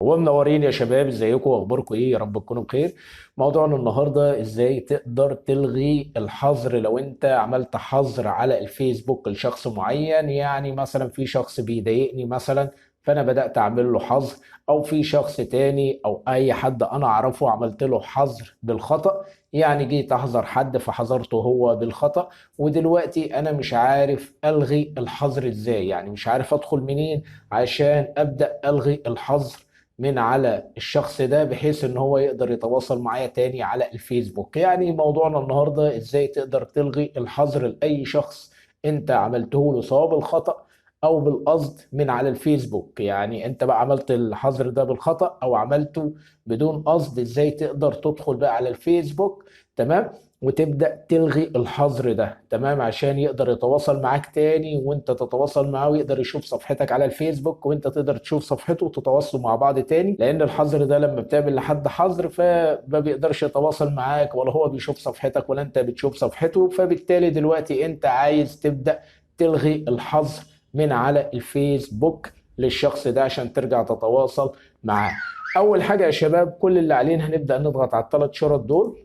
ومنورين يا شباب، ازيكم واخباركم ايه؟ يا رب تكونوا بخير. موضوعنا النهارده ازاي تقدر تلغي الحظر لو انت عملت حظر على الفيسبوك لشخص معين. يعني مثلا في شخص بيضايقني مثلا، فانا بدأت اعمل له حظر، او في شخص تاني او اي حد انا اعرفه عملت له حظر بالخطأ، يعني جيت احظر حد فحظرته هو بالخطأ، ودلوقتي انا مش عارف الغي الحظر ازاي، يعني مش عارف ادخل منين عشان ابدأ الغي الحظر من على الشخص ده بحيث ان هو يقدر يتواصل معايا تاني على الفيسبوك. يعني موضوعنا النهاردة ازاي تقدر تلغي الحظر لأي شخص انت عملته له سواء بالخطأ او بالقصد من على الفيسبوك. يعني انت بقى عملت الحظر ده بالخطأ او عملته بدون قصد، ازاي تقدر تدخل بقى على الفيسبوك، تمام، وتبدأ تلغي الحظر ده، تمام، عشان يقدر يتواصل معاك تاني وانت تتواصل معاه، ويقدر يشوف صفحتك على الفيسبوك وانت تقدر تشوف صفحته وتتواصلوا مع بعض تاني. لان الحظر ده لما بتعمل لحد حظر فما بيقدرش يتواصل معاك، ولا هو بيشوف صفحتك ولا انت بتشوف صفحته. فبالتالي دلوقتي انت عايز تبدأ تلغي الحظر من على الفيسبوك للشخص ده عشان ترجع تتواصل معاه. اول حاجة يا شباب، كل اللي علينا هنبدأ نضغط على الثلاث شرط دول.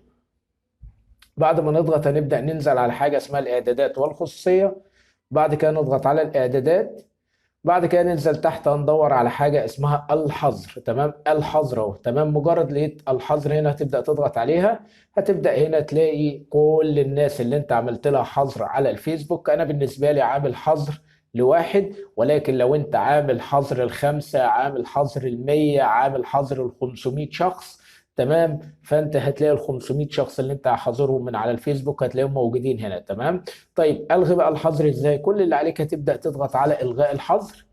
بعد ما نضغط هنبدأ ننزل على حاجة اسمها الإعدادات والخصوصية، بعد كده نضغط على الإعدادات، بعد كده ننزل تحت هندور على حاجة اسمها الحظر، تمام، الحظر اهو، تمام. مجرد لقيت الحظر هنا هتبدأ تضغط عليها، هتبدأ هنا تلاقي كل الناس اللي انت عملت لها حظر على الفيسبوك. انا بالنسبة لي عامل حظر لواحد، ولكن لو انت عامل حظر ال5، عامل حظر ال100، عامل حظر ال500 شخص، تمام، فانت هتلاقي ال 500 شخص اللي انت حاظرهم من على الفيسبوك هتلاقيهم موجودين هنا، تمام. طيب الغي بقى الحظر ازاي؟ كل اللي عليك هتبدأ تضغط على الغاء الحظر،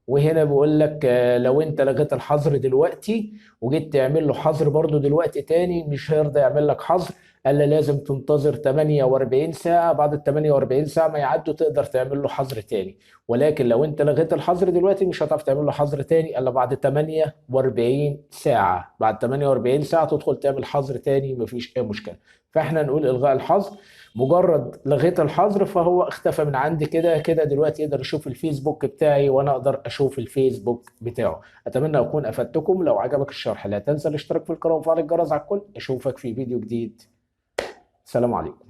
وهنا بيقول لك، لو انت لغيت الحظر دلوقتي وجيت تعمل له حظر برضو دلوقتي تاني مش هيرضى يعمل لك حظر، قال لي لازم تنتظر 48 ساعة، بعد ال 48 ساعة ما يعدوا تقدر تعمل له حظر تاني، ولكن لو انت لغيت الحظر دلوقتي مش هتعرف تعمل له حظر تاني الا بعد 48 ساعة، بعد 48 ساعة تدخل تعمل حظر تاني مفيش اي مشكلة. فاحنا نقول الغاء الحظر، مجرد لغيت الحظر فهو اختفى من عندي كده كده، دلوقتي يقدر يشوف الفيسبوك بتاعي وانا اقدر اشوف الفيسبوك بتاعه. اتمنى اكون افدتكم، لو عجبك الشرح لا تنسى الاشتراك في القناة وفعل الجرس على الكل. اشوفك في فيديو جديد، سلام عليكم.